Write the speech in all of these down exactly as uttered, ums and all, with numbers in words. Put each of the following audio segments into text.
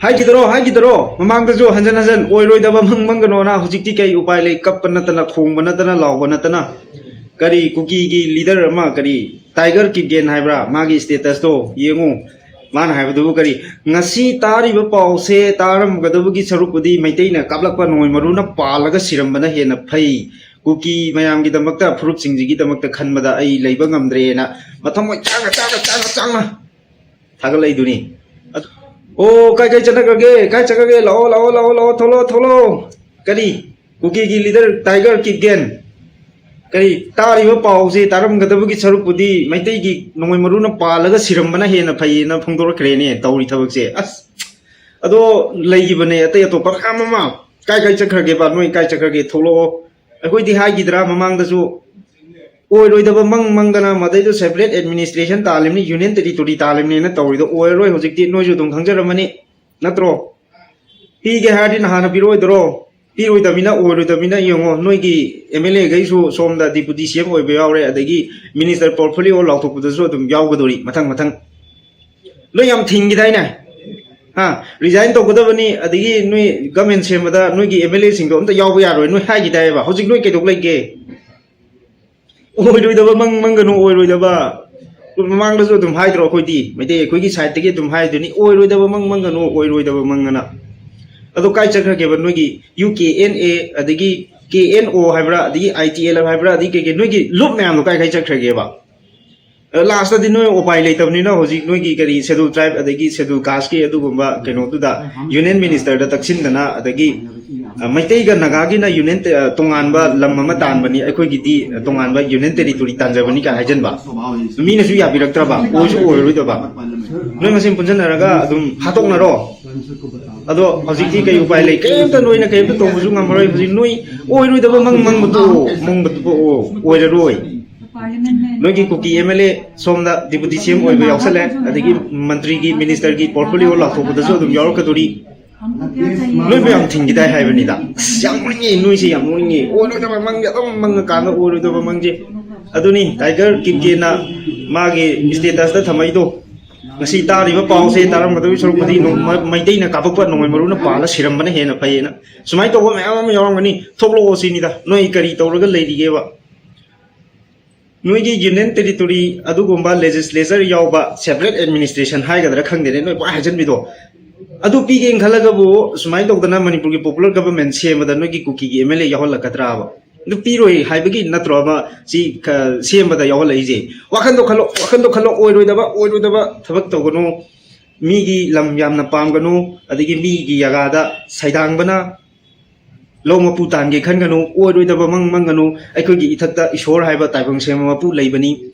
ꯍꯥꯏꯈꯤꯗꯔꯣ, ꯍꯥꯏꯈꯤꯗꯔꯣ? ꯃꯃꯥꯡꯗꯁꯨ ꯍꯟꯖꯟ ꯍꯟꯖꯟ ꯑꯣꯏꯔꯣꯏꯗꯕ ꯃꯪ ꯃꯪꯒꯅꯣꯅ꯫ ꯍꯧꯖꯤꯛꯇꯤ ꯀꯩ ꯎꯄꯥꯏ ꯂꯩ? ꯀꯞꯄ ꯅꯠꯇꯅ, ꯈꯣꯡꯕ ꯅꯠꯇꯅ, ꯂꯥꯎꯕ ꯅꯠꯇꯅ꯫ ꯀꯔꯤ ꯀꯨꯀꯤꯒꯤ ꯂꯤꯗꯔ ꯑꯃ, ꯀꯔꯤ ꯇꯥꯏꯒꯔ ꯀꯤꯞꯒꯦꯟ ꯍꯥꯏꯕ꯭ꯔꯥ, ꯃꯥꯒꯤ status ꯇꯣ ꯌꯦꯡꯉꯨ꯫ ꯃꯥꯅ ꯍꯥꯏꯕꯗꯨꯕꯨ ꯀꯔꯤ? "ꯉꯁꯤ ꯇꯥꯔꯤꯕ ꯄꯥꯎꯁꯦ ꯇꯥꯔꯝꯒꯗꯕꯒꯤ ꯁꯔꯨꯛꯄꯨꯗꯤ ꯃꯩꯇꯩꯅ ꯀꯥꯞꯂꯛꯄ ꯅꯣꯡꯃꯩ ꯃꯔꯨꯅ ꯄꯥꯜꯂꯒ ꯁꯤꯔꯝꯕꯅ ꯍꯦꯟꯅ ꯐꯩ꯫ ꯀꯨꯀꯤ ꯃꯌꯥꯝꯒꯤꯗꯃꯛꯇ, ꯐꯨꯔꯨꯞꯁꯤꯡꯁꯤꯒꯤꯗꯃꯛꯇ ꯈꯟꯕꯗ ꯑꯩ ꯂꯩꯕ ꯉꯝꯗ꯭ꯔꯦꯅ" ꯃꯊꯃꯣꯏ ꯆꯥꯛꯅ, ꯆꯥꯛꯅ, ꯆꯥꯛꯅ, ꯆꯥꯛꯅ ꯊꯥꯒꯠꯂꯛꯏꯗꯨꯅꯤ꯫ ꯑꯗꯨ, "ꯑꯣ, ꯀꯥꯏ ꯀꯥꯏ ꯆꯠꯅꯈ꯭ꯔꯒꯦ? ꯀꯥꯏ ꯆꯠꯈ꯭ꯔꯒꯦ? ꯂꯥꯛꯑꯣ, ꯂꯥꯛꯑꯣ, ꯂꯥꯛꯑꯣ, ꯂꯥꯛꯑꯣ, ꯊꯣꯛꯂꯛꯑꯣ, ꯊꯣꯛꯂꯛꯑꯣ꯫ ꯀꯔꯤ? ꯀꯨꯀꯤꯒꯤ ꯂꯤꯗꯔ ꯇꯥꯏꯒꯔ ꯀꯤꯞꯒꯦꯟ? ꯀꯔꯤ? ꯇꯥꯔꯤꯕ ꯄꯥꯎꯁꯤ ꯇꯥꯔꯝꯒꯗꯕꯒꯤ ꯁꯔꯨꯛꯄꯨꯗꯤ ꯃꯩꯇꯩꯒꯤ ꯅꯣꯡꯃꯩ ꯃꯔꯨꯅ ꯄꯥꯜꯂꯒ ꯁꯤꯔꯝꯕꯅ ꯍꯦꯟꯅ ꯐꯩꯌꯦꯅ ꯐꯣꯡꯗꯣꯔꯛꯈ꯭ꯔꯦꯅꯦ, ꯇꯧꯔꯤ ꯊꯕꯛꯁꯦ꯫ ꯑꯁ, ꯑꯗꯣ ꯂꯩꯈꯤꯕꯅꯦ ꯑꯇꯩ ꯑꯇꯣꯞꯄ ꯃꯌꯥꯝ ꯑꯃ꯫ ꯀꯥꯏ ꯀꯥꯏ ꯆꯠꯈ꯭ꯔꯒꯦꯕ? ꯅꯣꯏ ꯀꯥꯏ ꯆꯠꯈ꯭ꯔꯒꯦ? ꯊꯣꯛꯂꯛꯑꯣ꯫ ꯑꯩꯈꯣꯏꯗꯤ ꯍꯥꯏꯈꯤꯗ꯭ꯔꯥ ꯃꯃꯥꯡꯗꯁꯨ? ꯑꯣꯏꯔꯣꯏꯗꯕ ꯃꯪ ꯃꯪꯗꯅ ꯃꯗꯩꯗꯨ separate administration ꯇꯥꯜꯂꯤꯕꯅꯤ, union territory ꯇꯥꯜꯂꯤꯕꯅꯤꯅ ꯇꯧꯔꯤꯗꯣ ꯑꯣꯏꯔꯔꯣꯏ꯫ ꯍꯧꯖꯤꯛꯇꯤ ꯅꯣꯏꯁꯨ ꯑꯗꯨꯝ ꯈꯪꯖꯔꯝꯃꯅꯤ, ꯅꯠꯇ꯭ꯔꯣ? ꯄꯤꯒꯦ ꯍꯥꯏꯔꯗꯤ ꯅꯍꯥꯟꯅ ꯄꯤꯔꯛꯑꯣꯏꯗ꯭ꯔꯣ? ꯄꯤꯔꯣꯏꯗꯕꯅꯤꯅ, ꯑꯣꯏꯔꯣꯏꯗꯕꯅꯤꯅ ꯌꯦꯡꯉꯣ, ꯅꯣꯏꯒꯤ MLA ꯈꯩꯁꯨ ꯁꯣꯝꯗ deputy CM ꯑꯣꯏꯕ ꯌꯥꯎꯔꯦ, ꯑꯗꯒꯤ minister portfolio ꯂꯥꯎꯊꯣꯛꯄꯗꯁꯨ ꯑꯗꯨꯝ ꯌꯥꯎꯒꯗꯧꯔꯤ ꯃꯊꯪ ꯃꯊꯪ꯫ ꯅꯣꯏ ꯌꯥꯝ ꯊꯤꯡꯈꯤꯗꯥꯏꯅꯦ? ꯍꯥ? Resign ꯇꯧꯒꯗꯕꯅꯤ, ꯑꯗꯒꯤ ꯅꯣꯏ government ꯁꯦꯝꯕꯗ ꯅꯣꯏꯒꯤ MLA ꯁꯤꯡꯗꯣ ꯑꯝꯇ ꯌꯥꯎꯕ ꯌꯥꯔꯣꯏ, ꯅꯣꯏ ꯍꯥꯏꯈꯤꯗꯥꯏꯕ꯫ ꯍꯧꯖꯤꯛ ꯅꯣꯏ ꯀꯩꯗꯧ ꯂꯩꯒꯦ? ꯑꯣꯏꯔꯣꯏꯗꯕ ꯃꯪ ꯃꯪꯒꯅꯨ, ꯑꯣꯏꯔꯣꯏꯗꯕ꯫ ꯃꯃꯥꯡꯗꯁꯨ ꯑꯗꯨꯝ ꯍꯥꯏꯗ꯭ꯔꯣ ꯑꯩꯈꯣꯏꯗꯤ? ꯃꯩꯇꯩ ꯑꯩꯈꯣꯏꯒꯤ side ꯇꯒꯤ ꯑꯗꯨꯝ ꯍꯥꯏꯗꯨꯅꯤ, "ꯑꯣꯏꯔꯣꯏꯗꯕ ꯃꯪ ꯃꯪꯒꯅꯨ, ꯑꯣꯏꯔꯣꯏꯗꯕ ꯃꯪ" ꯑꯅ꯫ ꯑꯗꯣ ꯀꯥꯏ ꯆꯠꯈ꯭ꯔꯒꯦꯕ ꯅꯣꯏꯒꯤ UKNA, ꯑꯗꯒꯤ KNO ꯍꯥꯏꯕ꯭ꯔꯥ, ꯑꯗꯒꯤ ITLF ꯍꯥꯏꯕ꯭ꯔꯥ, ꯑꯗꯒꯤ ꯀꯩ ꯀꯩ ꯅꯣꯏꯒꯤ ꯂꯨꯞ ꯃꯌꯥꯝꯗꯣ ꯀꯥꯏ ꯀꯥꯏ ꯆꯠꯈ꯭ꯔꯒꯦꯕ? ꯑ, last ꯇꯗꯤ ꯅꯣꯏ ꯎꯄꯥꯏ ꯂꯩꯇꯕꯅꯤꯅ ꯍꯧꯖꯤꯛ ꯅꯣꯏꯒꯤ ꯀꯔꯤ Scheduled Tribe ꯑꯗꯒꯤ Scheduled Caste ꯀꯤ ꯑꯗꯨꯒꯨꯝꯕ ꯀꯩꯅꯣꯗꯨꯗ Union Minister ꯗ ꯇꯛꯁꯤꯟꯗꯅ, ꯑꯗꯒꯤ, ꯑ, ꯃꯩꯇꯩꯒ ꯅꯥꯒꯥꯒꯤꯅ union, ꯑ, ꯇꯣꯉꯥꯟꯕ ꯂꯝ ꯑꯃ ꯇꯥꯟꯕꯅꯤ, ꯑꯩꯈꯣꯏꯒꯤꯗꯤ, ꯑ, ꯇꯣꯉꯥꯟꯕ Union Territory ꯇꯥꯟꯖꯕꯅꯤ ꯀꯥꯏ ꯍꯥꯏꯖꯟꯕ꯫ ꯃꯤꯅꯁꯨ ꯌꯥꯕꯤꯔꯛꯇ꯭ꯔꯕ, ꯑꯣꯏꯁꯨ ꯑꯣꯏꯔꯣꯏꯗꯕ꯫ ꯅꯣꯏ ꯃꯁꯦꯟ ꯄꯨꯟꯁꯤꯟꯅꯔꯒ ꯑꯗꯨꯝ ꯍꯥꯠꯇꯣꯛꯅꯔꯣ꯫ ꯑꯗꯣ ꯍꯧꯖꯤꯛꯇꯤ ꯀꯩ ꯎꯄꯥꯏ ꯂꯩ? ꯀꯩꯝꯇ, ꯅꯣꯏꯅ ꯀꯩꯝꯇ ꯇꯧꯕꯁꯨ ꯉꯝꯃꯔꯣꯏ꯫ ꯍꯧꯖꯤꯛ ꯅꯣꯏ ꯑꯣꯏꯔꯣꯏꯗꯕ ꯃꯪ ꯃꯪꯕ ꯇꯣꯛꯑꯣ, ꯃꯪꯕ ꯇꯣꯛꯑꯣ, ꯑꯣꯏꯔꯔꯣꯏ꯫ ꯅꯣꯏꯒꯤ ꯀꯨꯀꯤ MLA ꯁꯣꯝꯗ deputy CM ꯑꯣꯏꯕ ꯌꯥꯎꯁꯜꯂꯦ, ꯑꯗꯒꯤ ꯃꯟꯇ꯭ꯔꯤꯒꯤ, minister ꯒꯤ portfolio ꯂꯥꯎꯊꯣꯛꯄꯗꯁꯨ ꯑꯗꯨꯝ ꯌꯥꯎꯔꯛꯀꯗꯣꯔꯤ꯫ ꯅꯣꯏꯕꯨ ꯌꯥꯝ ꯊꯤꯡꯈꯤꯗꯥꯏ ꯍꯥꯏꯕꯅꯤꯗ꯫ ꯑꯁ, ꯌꯥꯝ ꯅꯣꯛꯅꯤꯡꯉꯦ, ꯅꯣꯏꯁꯦ ꯌꯥꯝ ꯅꯣꯛꯅꯤꯡꯉꯦ꯫ ꯑꯣꯏꯔꯣꯏꯗꯕ ꯃꯪꯁꯦ ꯑꯗꯨꯝ ꯃꯪꯉꯀꯥꯟꯗ ꯑꯣꯏꯔꯣꯏꯗꯕ ꯃꯪꯁꯦ꯫ ꯑꯗꯨꯅꯤ ꯇꯥꯏꯒꯔ ꯀꯤꯞꯒꯦꯟꯅ ꯃꯥꯒꯤ status ꯇ ꯊꯝꯃꯛꯏꯗꯣ꯫ ꯉꯁꯤ ꯇꯥꯔꯤꯕ ꯄꯥꯎꯁꯦ ꯇꯥꯔꯝꯒꯗꯕꯒꯤ ꯁꯔꯨꯛꯄꯨꯗꯤ ꯅꯣꯡꯃ-, ꯃꯩꯇꯩꯅ ꯀꯥꯄꯛꯄ ꯅꯣꯡꯃꯩ ꯃꯔꯨꯅ ꯄꯥꯜꯂ ꯁꯤꯔꯝꯕꯅ ꯍꯦꯟꯅ ꯐꯩꯌꯦꯅ ꯁꯨꯃꯥꯏꯅ ꯇꯧꯕ ꯃꯌꯥꯝ ꯑꯃ ꯌꯥꯎꯔꯝꯒꯅꯤ꯫ ꯊꯣꯛꯂꯛꯑꯣ ꯁꯤꯅꯤꯗ, ꯅꯣꯏ ꯀꯔꯤ ꯇꯧꯔꯒ ꯂꯩꯔꯤꯒꯦꯕ? ꯅꯣꯏꯒꯤ ꯌꯨꯅꯤꯌꯟ ꯇꯦꯔꯤꯇꯣꯔꯤ ꯑꯗꯨꯒꯨꯝꯕ ꯂꯦꯖꯤꯁꯂꯦꯆꯔ ꯌꯥꯎꯕ ꯁꯦꯄꯔꯦꯠ ꯑꯦꯗꯃꯤꯅꯤꯁꯇ꯭ꯔꯦꯁꯟ ꯍꯥꯏꯒꯗ꯭ꯔꯥ ꯈꯪꯗꯦꯅꯦ, ꯅꯣꯏ ꯄꯨꯔꯥ ꯍꯥꯏꯖꯟꯕꯤꯗꯣ꯫ ꯑꯗꯨ ꯄꯤꯒꯦꯅ ꯈꯜꯂꯒꯕꯨ ꯁꯨꯃꯥꯏꯅ ꯇꯧꯗꯅ ꯃꯅꯤꯄꯨꯔꯒꯤ ꯄꯣꯄꯨꯂꯔ ꯒꯕꯔꯃꯦꯟ ꯁꯦꯝꯕꯗ ꯅꯣꯏꯒꯤ ꯀꯨꯀꯤꯒꯤ ꯑꯦꯝ ꯑꯦꯜ ꯑꯦ ꯌꯥꯎꯍꯜꯂꯛꯀꯗ꯭ꯔꯥꯕ? ꯑꯗꯨ ꯄꯤꯔꯣꯏ ꯍꯥꯏꯕꯒꯤ ꯅꯠꯇ꯭ꯔꯣ ꯑꯃ ꯁꯤ ꯈ-, ꯁꯦꯝꯕꯗ ꯌꯥꯎꯍꯜꯂꯛꯏꯁꯦ? ꯋꯥꯈꯟꯗꯣ ꯈꯜꯂꯣ, ꯋꯥꯈꯟꯗꯣ ꯈꯜꯂꯣ, ꯑꯣꯏꯔꯣꯏꯗꯕ, ꯑꯣꯏꯔꯣꯏꯗꯕ ꯊꯕꯛ ꯇꯧꯒꯅꯨ꯫ ꯃꯤꯒꯤ ꯂꯝ ꯌꯥꯝꯅ ꯄꯥꯝꯒꯅꯨ, ꯑꯗꯒꯤ ꯃꯤꯒꯤ ꯖꯒꯥꯗ ꯁꯩꯗꯥꯡꯕꯅ ꯂꯧ ꯃꯄꯨ ꯇꯥꯟꯒꯦ ꯈꯟꯒꯅꯨ, ꯑꯣꯏꯔꯣꯏꯗꯕ ꯃꯪ ꯃꯪꯒꯅꯨ꯫ ꯑꯩꯈꯣꯏꯒꯤ ꯏꯊꯛꯇ ꯏꯁꯣꯔ ꯍꯥꯏꯕ ꯇꯥꯏꯕꯪ ꯁꯦꯝꯕ ꯃꯄꯨ ꯂꯩꯕꯅꯤ꯫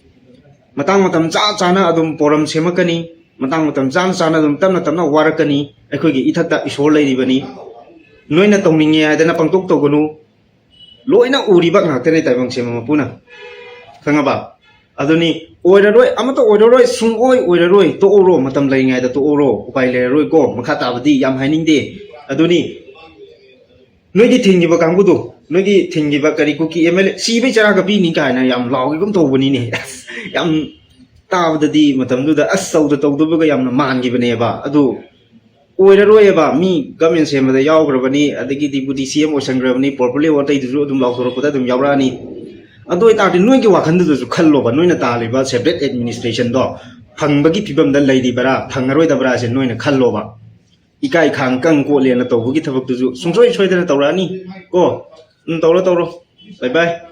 ꯃꯇꯥꯡ ꯃꯇꯝ ꯆꯥ ꯆꯥꯅ ꯑꯗꯨꯝ ꯄꯣꯔꯝ ꯁꯦꯝꯃꯛꯀꯅꯤ, ꯃꯇꯥꯡ ꯃꯇꯝ ꯆꯥꯅ ꯆꯥꯅ ꯑꯗꯨꯝ ꯇꯞꯅ ꯇꯞꯅ ꯋꯥꯔꯛꯀꯅꯤ꯫ ꯑꯩꯈꯣꯏꯒꯤ ꯏꯊꯛꯇ ꯏꯁꯣꯔ ꯂꯩꯔꯤꯕꯅꯤ꯫ ꯅꯣꯏꯅ ꯇꯧꯅꯤꯡꯉꯦ ꯍꯥꯏꯗꯅ ꯄꯪꯇꯧ ꯇꯧꯒꯅꯨ꯫ ꯂꯣꯏꯅ ꯎꯔꯤꯕ ꯉꯥꯛꯇꯅꯦ ꯇꯥꯏꯕꯪ ꯁꯦꯝꯕ ꯃꯄꯨꯅ, ꯈꯪꯉꯕ? ꯑꯗꯨꯅꯤ, ꯑꯣꯏꯔꯔꯣꯏ, ꯑꯃꯠꯇ ꯑꯣꯏꯔꯔꯣꯏ, ꯁꯨꯡꯑꯣꯏ ꯑꯣꯏꯔꯔꯣꯏ꯫ ꯇꯣꯛꯎꯔꯣ, ꯃꯇꯝ ꯂꯩꯔꯤꯉꯩꯗ ꯇꯣꯛꯎꯔꯣ, ꯎꯄꯥꯏ ꯂꯩꯔꯔꯣꯏꯀꯣ꯫ ꯃꯈꯥ ꯇꯥꯕꯗꯤ ꯌꯥꯝ ꯍꯥꯏꯅꯤꯡꯗꯦ꯫ ꯑꯗꯨꯅꯤ, ꯅꯣꯏꯒꯤ ꯊꯤꯡꯉꯤꯕ ꯀꯥꯡꯕꯨꯗꯨ, ꯅꯣꯏꯒꯤ ꯊꯤꯡꯉꯤꯕ ꯀꯔꯤ ꯀꯨꯀꯤ ꯑꯦꯝ ꯑꯦꯜ ꯑꯦ ꯁꯤꯕꯩ ꯆꯔꯥꯒ ꯄꯤꯅꯤ ꯀꯥꯏꯅ ꯌꯥꯝ ꯂꯥꯎꯈꯤꯒꯨꯝ ꯇꯧꯕꯅꯤꯅꯦ꯫ ꯑꯁ, ꯌꯥꯝ ꯇꯥꯕꯗꯗꯤ ꯃꯇꯝꯗꯨꯗ ꯑꯁ ꯇꯧꯗ ꯇꯧꯗꯕꯒ ꯌꯥꯝꯅ ꯃꯥꯟꯈꯤꯕꯅꯦꯕ꯫ ꯑꯗꯨ ꯑꯣꯏꯔꯔꯣꯏꯕ꯫ ꯃꯤ ꯒꯃꯦꯟ ꯁꯦꯝꯕꯗ ꯌꯥꯎꯈ꯭ꯔꯕꯅꯤ, ꯑꯗꯒꯤ ꯗꯤꯄꯨꯇꯤ ꯁꯤ ꯑꯦꯝ ꯑꯣꯏꯁꯟꯈ꯭ꯔꯕꯅꯤ, ꯄꯣꯔꯄꯨꯂꯔ ꯑꯇꯩꯗꯨꯁꯨ ꯑꯗꯨꯝ ꯂꯥꯎꯊꯣꯔꯛꯄꯗ ꯑꯗꯨꯝ ꯌꯥꯎꯔꯛꯑꯅꯤ꯫ ꯑꯗꯨ ꯑꯣꯏꯇꯥꯔꯗꯤ ꯅꯣꯏꯒꯤ ꯋꯥꯈꯜꯗꯨꯗꯁꯨ ꯈꯜꯂꯣꯕ, ꯅꯣꯏꯅ ꯇꯥꯜꯂꯤꯕ ꯁꯦꯄꯔꯦꯠ ꯑꯦꯗꯃꯤꯅꯤꯁꯇ꯭ꯔꯦꯁꯟꯗꯣ ꯐꯪꯕꯒꯤ ꯐꯤꯕꯝꯗ ꯂꯩꯔꯤꯕꯔꯥ, ꯐꯪꯉꯔꯣꯏꯗꯕ꯭ꯔꯥꯁꯦ ꯅꯣꯏꯅ ꯈꯜꯂꯣꯕ꯫ ꯏꯀꯥꯏ ꯈꯥꯡ ꯀꯪ ꯀꯣꯠꯂꯦꯅ ꯇꯧꯕꯒꯤ ꯊꯕꯛꯇꯨꯁꯨ ꯁꯨꯡꯁꯣꯏ ꯁꯣꯏꯗꯅ ꯇꯧꯔꯛꯑꯅꯤ ꯀꯣ꯫ ꯎꯝ, ꯇꯧꯔꯣ, ꯇꯧꯔꯣ꯫ ꯕꯥꯏ ꯕꯥꯏ꯫